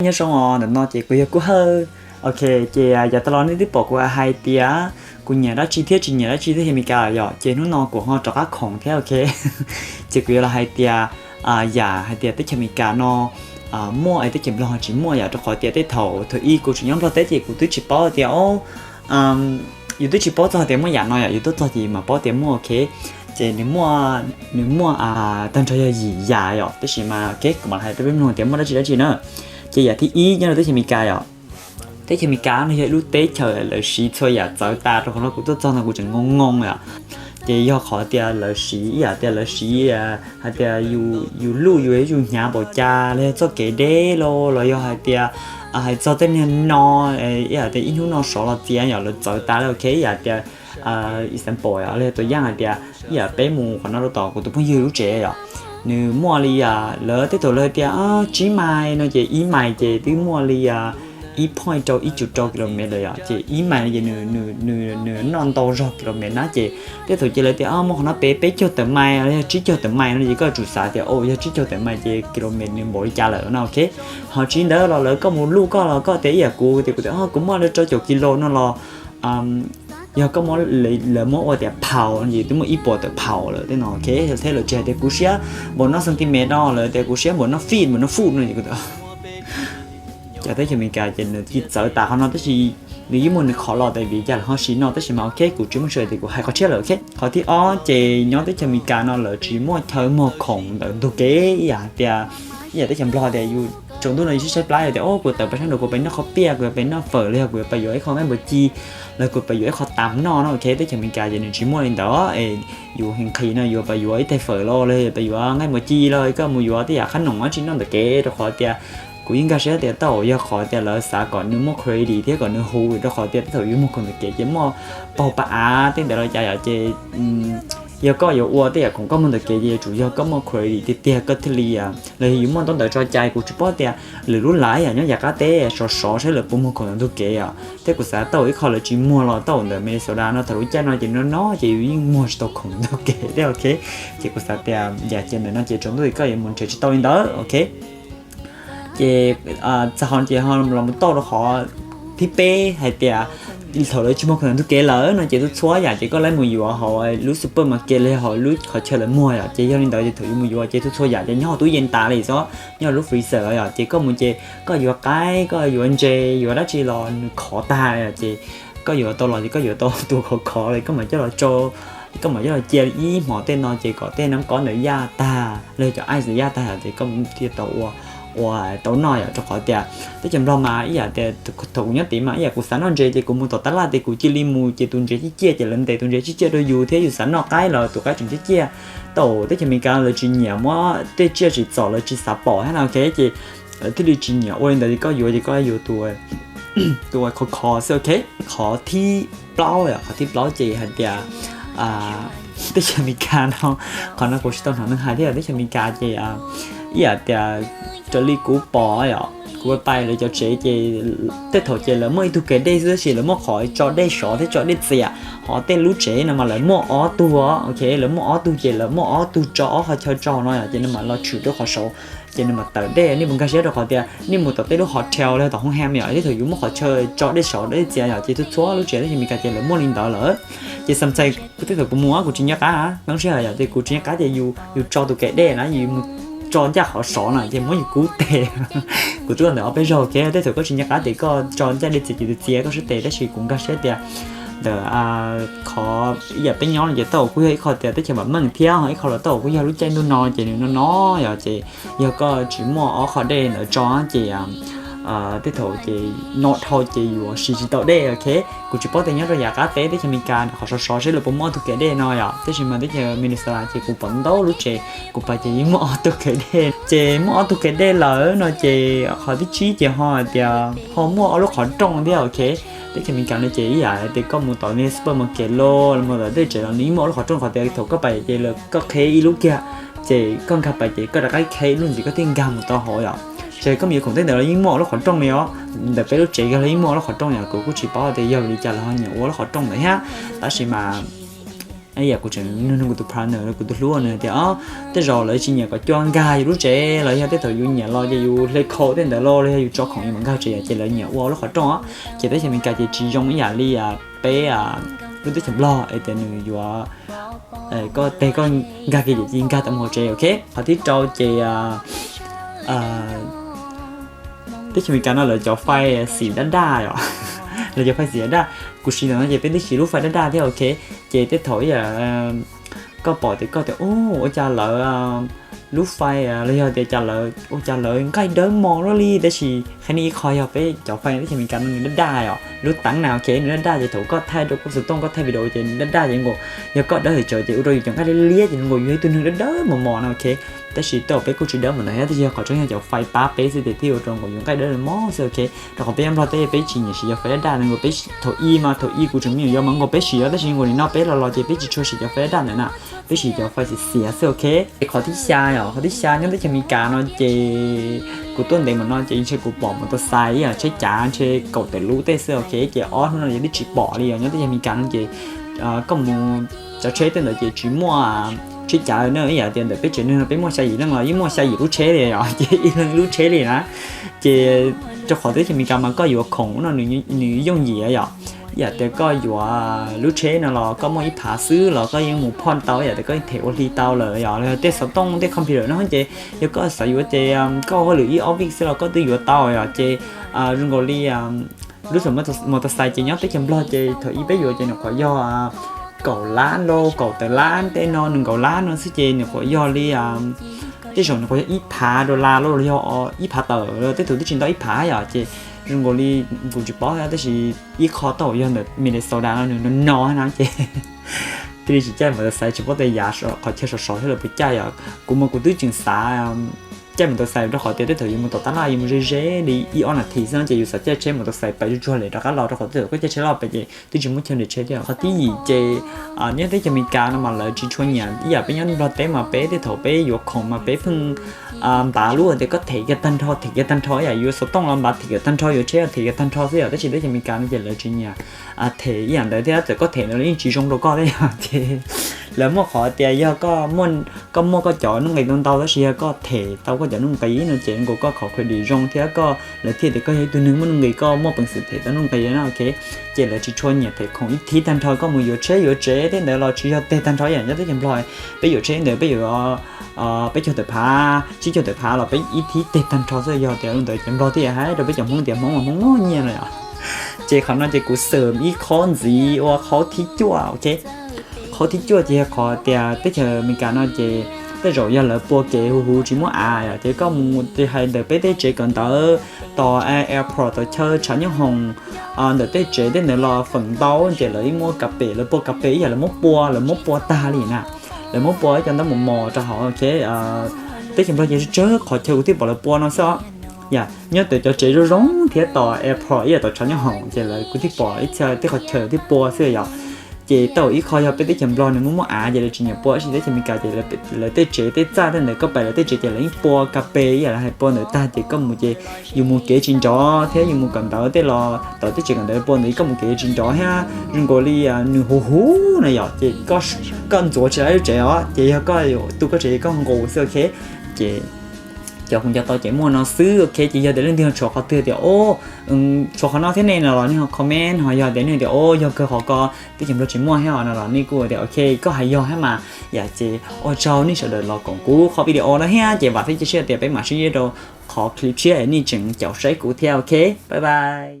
Nyob zoo os, ntawm no ces kuv yog Kub Hawj. Ok, ces yav tas los nej twb pom kuv hais tias kuv nyiam dab tsi thiab tsis nyiam dab tsi teb chaws Amelikas yom, ces hnub no kuv ho rov qab khoom thiab, ok. Ces kuv yuav los hais tias, yam hais tias teb chaws Amelikas no muaj es teb chaws Nplog tsis muaj yom, rau qhov tias tej thaum thaum ub kuv tseem nyob Nplog teb ces kuv twb tsis paub tias, o, yus twb tsis paub txog tias muaj yam no yom, yus tuaj txog ces yus mam paub tias muaj, ok. Ces nws muaj, nws muaj tag nrho yog yim yam yom, tab sis mas, ok, kuv mam hais rau peb mloog tias muaj dab tsi dab tsi na. Ces yam thib ib nyob rau teb chaws Amelikas yom, teb chaws Amelikas no yog ib lub teb chaws lawv siv txhua yam txawv tas, rau qhov no kuv tuaj txog no kuv tseem ngoo ngoo yom. Ces yog qhov tias lawv siv ib yam tias lawv siv hais tias yus luj yus, yus hnyav npaum cas los yog txoj kev deb los los yog hais tias hais txog tej niag no, ib yam tias ib hnub no sov los txias yom, lawv txawv tas lawm, ok. Yam tias example los yog tus yam hais tias ib yam peb mus qhov no rau tom kuv tus phooj ywg lub tsev yom, nws muaj li, lawv tej thaum lawv tias tsib mais no ces ib mais ces twb muaj li ib point rau ib cum rau kilomev lawm yom, ces ib mais no ces nws noj ntau zog kilomev na, ces tej thaum ces lawv tias muaj qhov no peb peb caug tawm mais los yog tsib caug tawm mais no ces koj tsum xav tias, o, yog tsib caug tawm mais ces kilomev nws npaum li cas lawm no, ok. Ho tsis ntawd los lawv koj mus luj koj los koj tias ib yam kuv tias kuv tias kuv muaj li rau caum kilo no los yog koj muab, lawv muab ua tias pound no ces twb muaj ib puas tawm pound lawm tej no, ok. Thiab lawv tsis hais tias kuv siab npaum no centimeter no, lawv tias kuv siab npaum no feet, npaum no foot no ces kuv tias cas teb chaws Amelikas ces nws tsis txawv tas qhov no, tab sis nws yeej muaj nws qhov los tas vim cas lawv ho siv no, tab sis mas ok kuv tsis muaj sij hawm tias kuv hais qhov tshiab lawm, ok. Qhov thib ob ces nyob teb chaws Amelikas no lawv tsis muaj chaw muag khoom ntawm ntug kev ib yam tias, ib yam teb chaws Nplog tias yus tsaus ntuj no yus sib saib plab yus tias, o, kuv tawm pais sab nraud kuv pais noj qhov piaj, kuv pais noj fawm los yog kuv yuav pais yuav ib qho nqaij npua ci los kuv pais yuav ib qho tam noj no, ok. Teb chaws Amelikas ces nws tsis muaj li ntawd es yus heev nqhis no yus pais yuav ib tais fawm los los yog pais yuav nqaij npua ci los koj mus yuav tej yam qhab noom dab tsi noj ntawm kev, rau qhov tias kuv yeej nkag siab tias tau yog qhov tias lawv xav kom nws muaj quality thiab kom nws huv, rau qhov tias tej thaum yus muag khoom ntawm kev ces muaj paug pa av tej ntawd los cas yom, ces yog koj yuav ua tej yam khoom koj muag ntawm kev ces yuav tsum yog koj muaj quality tiag tiag koj thiaj li, los yog yus muaj ntaub ntawv tso cai, kuv tsis paub tias lwm lub lav yam nyob yav qab teb sov sov saib lawv puas muag khoom ntawm ntug kev yom. Thiab kuv xav tau ib qho lawv tsis muag los tau ntawm Minnesota no thaum lub caij no ces no no ces yus yeej muag tsis tau khoom ntawm ntug kev thiab, ok. Ces kuv xav tias yam cia ntawm no ces tsaus ntuj koj yuav mus nrhiav tsis tau li ntawd, ok. Ces txog qhov ces ho los mus tau rau qhov thib peb hais tias thaum lawv tsis muag khoom ntawm ntug kev lawm no ces txhua txhua yam ces koj laib mus yuav hauv lub supermarket los yog hauv lub qhov chaw lawv muag yom, ces yog li ntawd ces thaum yus mus yuav ces txhua txhua yam ces nyob hauv tub yees tas li xwb, nyob hauv lub freezer yom, ces koj mus ces koj yuav qaib, koj yuav ntses, yuav dab tsi los nws khov tag yom, ces koj yuav tau los ces koj yuav tau tus khov khov li, koj mam coj los tso, koj mam coj los cia ib hmos tej no ces kom tej noob qoob ntawd yaj tag los yog cov ice ntawd yaj tag ces koj thiaj tau ua, ua tau noj yom, rau qhov tias teb chaws Nplog mas ib yam tias thaum kuv nyob tid mas ib yam kuv xav noj ntses ces kuv mus tom tab laj ces kuv cia li mus ces tus ntses ciaj ciaj ces lawv ntes tus ntses ciaj ciaj rau yus thiab yus xav noj qaib los tus qaib tseem ciaj ciaj. Tau teb chaws Amelikas lawv tsis nyiam muab tej tsiaj tsim txom lawv tsis xav pom thiab no, ok, ces lawv thiaj li tsis nyiam ua li ntawd, ces koj yuav ces koj yuav tus, tus khov khov xwb, ok. Qhov thib plaub yom, qhov thib plaub ces hais tias teb chaws Amelikas no, qhov no kuv tsis tau hnov neeg hais thiab, teb chaws Amelikas ces ib yam tias raws li kuv pom yom, kuv pais lawv cov tsev ces tej thaum ces lawv muaj ib tug kev dej xwb tab sis lawv muaj qhov tso dej sov thiab tso dej txias, ho tej lub tsev no mas lawv muaj ob tug, ok, lawv muaj ob tug ces lawv muaj ob tug tso ob qhov chaw tso no yom, ces nws mam los tshwm rau qhov saud ces nws mam tawm dej. Nej puas nkag siab rau qhov tias nej mus tom tej lub hotel los tom hoob ham yom, tej thaum yus muaj qhov chaw tso dej sov dej txias yom, ces txhua txhua lub tsev teb chaws Amelikas ces lawv muaj li ntawd lawm. Ces sometimes tej thaum kuv mus kuv tsis nco qab, tab sis yom ces kuv tsis nco qab ces yus, yus tso tus kev dej na yus mus tso ncaj qhov sov na ces muab yus kub tes. Kuv twb ua ntawm ob peb zaug, ok, tej thaum koj tsis nco qab ces koj tso ncaj dej txias ces txias koj sab tes, tab sis kuv nkag siab tias ntawm qhov ib yam peb nyob no ces tau kuj yog ib qho tias teb chaws vam meej thiab ho ib qho los tau kuj yog lub caij ntuj no ces nws no no yom, ces yog koj tsis muaj ob qho dej ntawd tso ces tej thaum ces no dhau ces yuav siv tsis tau dej, ok. Kuv tsis paub tias nyob rau yav qab teb teb chaws Amelikas qhov sov sov seb lawv puas muaj ob tug kev dej no yom, tab sis mas teb chaws Minnesota ces kuv pom ntau lub tsev kuv pais ces yeej muaj ob tug kev dej, ces muaj ob tug kev dej lawm no ces qhov thib tsib ces ho hais tias ho muaj ob lub qhov rooj thiab, ok. Teb chaws Amelikas no ces ib yam tias koj mus tom niag supermarket los mus tom tej tsev los nws yeej muaj ob lub qhov rooj, qhov tias thaum koj pais ces lawv koj qheb ib lub kiag ces koj nkag pais ces koj rov qab qheb ib lub ntxiv koj thiaj nkag mus tau hauv yom. Ces koj mus yuav khoom tej ntawd los yeej muaj ob lub qhov rooj li os, ntawm peb lub tsev kiag los yeej muaj ob lub qhov rooj yom, kuv kuj tsis paub tias yog vim li cas lawv ho nyiam ua ob lub qhov rooj ntawd thiab, tab sis mas Yam kuv tseem nug nug kuv tus partner, kuv tus hlub nws tias, o, tej zaum lawv tsis nyiam kom cua nkag yus lub tsev los yog tej thaum yus nyiam los ces yus hle khau tej ntawd los los yog yus tso khoom yus mam nkag tsev yom, ces lawv nyiam ua lub qhov rooj. Ces teb chaws Amelikas ces tsis zoo ib yam li peb lub teb chaws Nplog es tias nws yuav koj teg koj nkag kiag ces nkag tau mus hauv tsev, ok. Qhov thib rau ces teb chaws Amelikas no lawv cov fais xim daj daj yom, lawv cov fais xim daj daj. Kuv siv ntawm no ces peb twb siv lub fais daj daj thiab, ok. Ces tej thaum ib yam koj pom tias koj tias, ua cas lawv lub fais los yog tias cas lawv, ua cas lawv nqaij dawb mos luaj li, tab sis qhia nej ib qho yog peb cov fais teb chaws Amelikas no nws daj daj yom, lub teeb na, ok, nws daj daj ces thaum koj thaij rau koj xov tooj koj thaij video ces nws daj daj ces nkaus, yog koj dawb heev tsawv ces ua rau yus cov nqaij liab liab ces nws nkaus yus ib tug neeg dawb dawb mos mos na, ok. Tab sis tej zaum peb kuj tsis dawb mos ntawd thiab, tab sis yog qhov tseeb yog cov fais pab peb xwb ces thiaj ua rau nkaus yus nqaij dawb mos xwb, ok. Rau qhov peb nyob Nplog teb peb tsis nyiam siv cov fais daj daj, nws nkaus peb thaum ub mas thaum ub kuv tseem me nyuam yaus mas nkaus peb siv os, tab sis nkaus nim no peb los los ces peb tsis tshua siv cov fais daj daj ntawd na, peb siv cov fais xiav xiav xwb, ok. Ces qhov thib xya yom, qhov thib xya nyob teb chaws Amelikas no ces kuv tuaj ntev mus no ces ntshe kuv pom mos tos xais ib yam tsheb cav ntshe kaum tawm lub tej xwb, ok. Ces ob hnub no yog twb tsis pom li os, nyob teb chaws Amelikas no ces koj mus cov tsheb tej ntawd ces tsis muaj tsheb cav na, ib yam tias ntawm peb tsev neeg no peb muaj xya yim leej los yeej muaj xya yim lub tsheb li yom, ces ib leeg ib lub tsheb li na. Ces rau qhov teb chaws Amelikas mas koj yuav khoom no nws yooj yim yom, ib yam tias koj yuav lub tsheb no los koj muaj ib phav xwb los koj yeej mus phoj tau, ib yam tias koj yeej them ua hli tau lawm yom, los yog tej xov tooj tej computer no ces yog koj xav yuav ces koj ua hauj lwm ib ob vij xwb los koj twb yuav tau yom. Ces zoo nkaus li lub mos tos xais ces nyob teb chaws Nplog ces thaum ub peb yuav ces nws qhuav yog kaum lab lauj, kaum tawm lab tej no, nees nkaum lab no xwb ces nws qhuav yog li, tej zaum nws qhuav yog ib phav dollar lauj los yog ib phav tawm, tej thaum twb tsis ntau ib phav yom. Ces zoo nkaus li kuv tsis paub thiab, tab sis ib qho tau yog ntawm Minnesota no nws no no na ces thiaj li tsis caij mos tos xais, tsis paub tias yav qhov chaw sov sov thiab lawv puas caij yom. Kuv mas kuv twb tseem xav caij mos tos xais rau qhov tias tej thaum yus mus tom tab laj yus mus ze ze li ib ob nas this xwb no ces yus xav caij tsheb mos tos xais pais tsuag tsuag lawm rov qab los, rau qhov tej thaum koj caij tsheb loj pais ces twb tsis muaj chaw nrhiav tsheb thiab. Qhov thib yim ces nyob teb chaws Amelikas no mas lawv tsis tshua nyiam ib yam peb nyob Nplog teb mas peb tej thaum peb yuav khoom mas peb pheej npav lub tias koj them kiag tag nrho, them kiag tag nrho, ib yam yuav xov tooj los npav them kiag tag nrho, yuav tsheb los them kiag tag nrho xwb yom. Tab sis teb chaws Amelikas no ces lawv tsis nyiam them ib yam ntawd thiab, txawm koj them ntawd los yeej tsis zoo rau koj thiab yom. Ces lawv muaj qhov tias yog koj muaj koj cov nuj nqis ntau ntau, tab sis yog koj them tau koj cov nuj nqis no ces nkaus koj qhov credit zoo thiab koj, lawv thiaj tias koj yog ib tug neeg muaj nuj nqis, koj muaj peev xwm them tau nuj nqis na, ok. Ces lawv tsis tshua nyiam them khoom ib thib tag nrho, koj mus yuav tsheb yuav tsev tej ntawd los tsis yog teg tag nrho ib yam nyob teb chaws Nplog. Peb yuav tsheb ntawd peb yuav peb caug tawm phav, tsib caug tawm phav los peb ib thib teg tag nrho xwb, yog tias li ntawd ces Nplog thiaj hais rau peb cov Hmoob tias Hmoob mas Hmoob nyuaj nyiaj no yom. Ces qhov no ces kuv xwm ib qho ntxiv ua qhov thib cuaj, ok. Qhov thib cuaj ces yog qhov tias teb chaws Amelikas no ces tej zaum yog lawv pua kev huv huv tsis muaj av yom, ces koj mus hais ntawm peb tej tsev kawm ntawv, tom airport, tom chaw tshav nyob hoom, ntawm tej tsev tej ntawd los feem ntau ces lawv yeej muab kas pem, lawv pua kas pem ib yam lawv muab pua, lawv muab pua tag li na. Lawv muab pua ib co ntaub mos mos rau hauv, ok. Teb chaws Nplog ces tsawg tsawg qhov chaw kuv thiaj pom lawv pua no xwb os. Yam nyob tom cov tsev zoo zoo thiab tom airport ib yam tom tshav nyob hoom ces lawv kuv thiaj pom ib txhia tej qhov chaw thiaj pua xwb yom. Ces tau ib qho yog peb teb chaws Nplog nws muaj muaj av ces lawv tsis nyiam pua, tab sis teb chaws Amelikas ces lawv tej tsev tej txaj tej ntawd koj pais lawv tej tsev ces lawv yeej pua kas pem ib yam lawv hais pua ntawd tag ces koj mus ces yus mus kev tsis nrov thiab yus mus kawm ntawv tej los tom tej tsev kawm ntawv pua ntawd koj mus kev tsis nrov thiab zoo nkaus li nws huv huv na yom, ces koj ntxuav tsis tau lub tsev os, ces yog koj tu koj tsev koj nqus xwb, ok. Ces cov khoom cov tau ces muaj no xwb, ok. Ces yog tias leej twg tshuav qhov twg tias o, tshuav qhov no thiab ne no los nej ho comment, ho yog tias nej tias o yog kawg qhov ko teb chaws Nplog tsis muaj thiab no los nej kuj tias ok koj hais yog thiab mas. Yam ces ua tsaug nej sawv daws los koom kuv qhov video no thiab ces vam thiab cia siab tias peb mam sib ntsib rau qhov clip tshiab es nej tseem caum saib kuv thiab, ok. Bye bye.